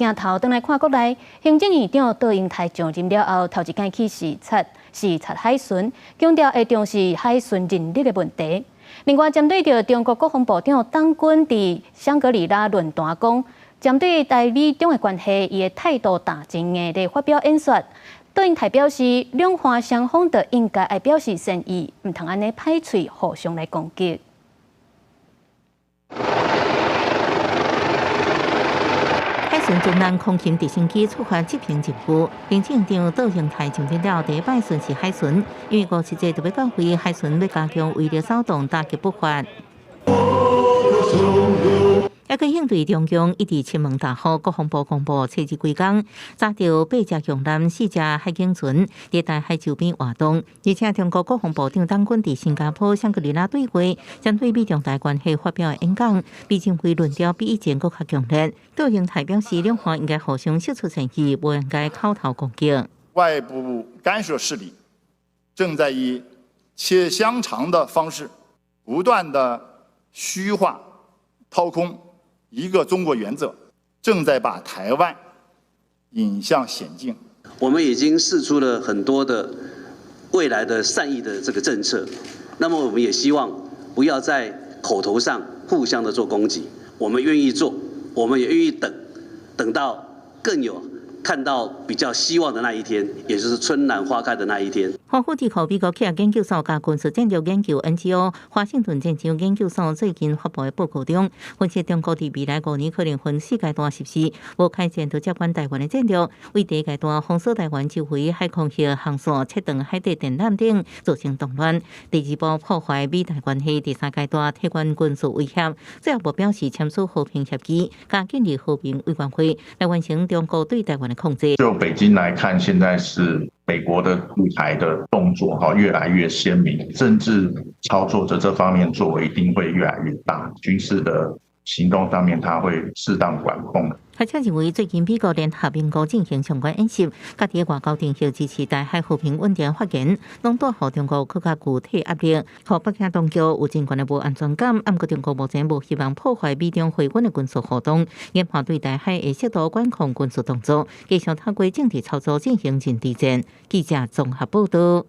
鏡頭轉來看國內，行政院長卓榮泰上任了後，頭一工去視察視察海巡，強調會重視海巡人力的問題。另外，針對著中國國防部長黨軍佇香格里拉論壇講，針對台美中的關係，伊的態度彈真硬咧發表演說。卓榮泰表示，兩岸雙方就應該愛表示善意，毋通按呢歹喙互相來攻擊。海巡專人空勤直升機出發執行任務，行政院長卓榮泰上任了第一擺巡視海巡，因為50節特別教會海巡欲加強威力掃動，打擊不法。抑閣應對中共一直侵門踏戶，國防部公布初二規工查著八隻強艦、四隻海警船佇台海周邊活動，而且中國國防部長黨軍佇新加坡香格里拉對話，針對美中台關係發表演講，被認為論調比以前閣較強烈。卓榮泰表示，兩岸應該互相釋出善意，無應該口頭攻擊。外部干涉勢力正在以切香腸的方式，不斷的虛化、掏空一個中國原則，正在把台灣引向險境。我們已經釋出了很多的未來的善意的這個政策，那麼我們也希望不要在口頭上互相的做攻擊。我們願意做，我們也願意等，等到更有看到比較希望的那一天，也就是春暖花開的那一天。華府智庫美國企業研究所佮軍事戰略研究 NGO 華盛頓戰爭研究所最近發布的報告中，分析中國佇未來5年可能分四階段實施無開戰就接管台灣的戰略，為第一階段封鎖台灣周圍海空域航線、切斷海底電纜等，造成動亂；第二步破壞美台關係；第三階段提懸軍事威脅，最後目標是簽署和平協議，佮建立和平委員會來完成中國對台灣的控制。就北京來看，現在是美國的護台的動作哈越來越鮮明，政治操作的這方面作為一定會越來越大，軍事的行動上面，他會適當管控。學者認為，最近美國聯合英國進行相關演習，佮佇外交場合支持台海和平穩定發言，攏帶予中國閣較具體壓力，予北京當局有真懸的無安全感。毋過中國目前無希望破壞美中維穩的軍事互動，研判對台海會適度管控軍事動作，繼續透過政治操作進行認知戰。記者綜合報道。